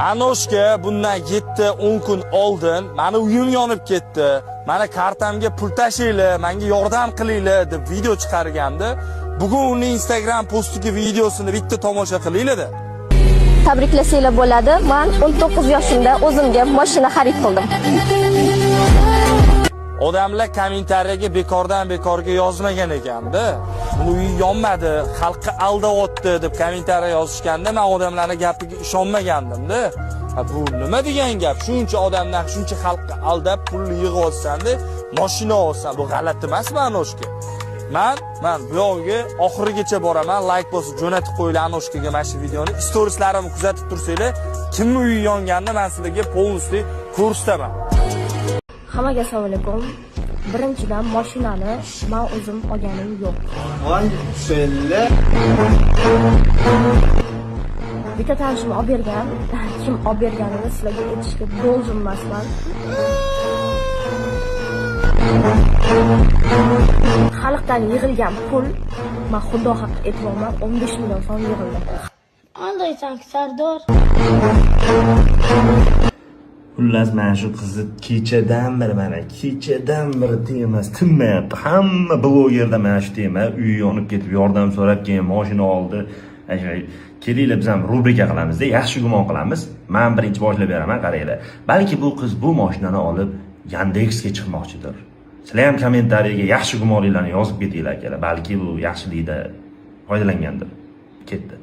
Anoshka bundan 7-10 kun oldin mani uyim yonib ketdi. Mani kartamga pul tashlanglar, menga yordam qilinglar deb video chiqargandi. Bugun uning Instagram postidagi videosini bitta tomosha qilinglar-da. Tabriklasanglar bo'ladi. Men 19 yoshimda o'zimga mashina xarid qildim. Odamlar kommentariyaga bekordan bekorga yozmagan ekanda. Buni uyi yonmadi, xalqqa aldayapti deb kommentariya yozishganda men odamlarning gapiga ishonmagandim-da. Ha, bu nima degan gap? Shuncha odamdan, shuncha xalqqa aldab pulni yig'yapsan-da, mashina olsan, bu g'alati emasmi, Anoshka? Man bu yog'iga oxirigacha boraman. Like bosib jo'natib qo'yinglar Anoshkaga mana shu videoni. Storieslarimni kuzatib tursanglar, kimni uyi yonganini men sizlarga полностью ko'rsataman. Hammaga assalomu alaykum. Birinchidan, mashinani men o'zim olganim yo'q. Voy bella. Bitta tanishim olib bergan. Kim olib berganini sizlarga aytishga должен emasman. Xalqdan yig'ilgan pul, men Xudo haqqi aytyapman, 15 million so'm yig'ildi. Aldaysan, Sardor. Xullas, mana shu qizni kechadan beri, mana kechadan beri temasi tinmayapti. Hamma blogerda mana shu tema: uyi yonib ketib, yordam so'rab, keyin moshina oldi. Kelinglar, biz ham rubrika qilamizda, yaxshi gumon qilamiz. Man birinchi boshlab beraman, qaranglar. Balki bu qiz bu moshinani olib Yandexga chiqmoqchidir. Sizlar ham kommentariyaga yaxshi gumoninglarni yozib ketinglar, akalar. Balki bu yaxshilikda foydalangandir. Ketdi.